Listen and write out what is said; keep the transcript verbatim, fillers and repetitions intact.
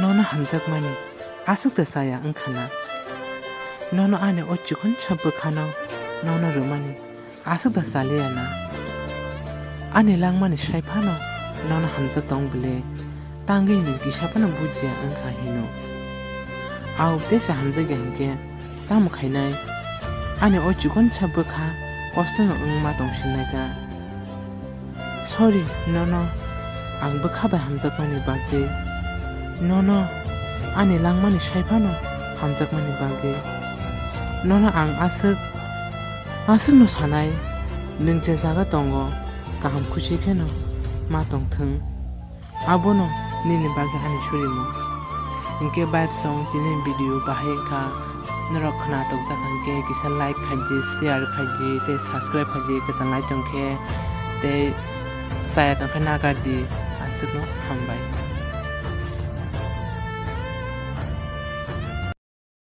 Nono hamjakmani aswk da chaya wngkha na? Nono ani o chikonsa bwkhano nono rwmani aswk da chaliya na? Ani langmani sai phano nono hamjak tong bwle, tangwi nwng kisa phano bujiya wngkha hino. Au teisa hamjakya hinkhe tamo khainai? Ani o chikonsa bwkha kostono wngma tongsinai ta. Sorry, nono ang bwkha bai hamjakmani bagwi, nono ani langmani sai phano hamjakmani bagwi. Nono ang aswk, aswkno sanai, nwng je jaga tongo, kaham khusi kheno ma tongthwng. Abono nini bagwi ani surimo. Hinkhe vibe song tini video bahai wngkha, norok khna tokjak hinkhe kisa like khaidi, share khaidi, tei subscribe khaidi, kwtal nai tongkhe tei chaya tongkhe nagardi. Aswkno hambai.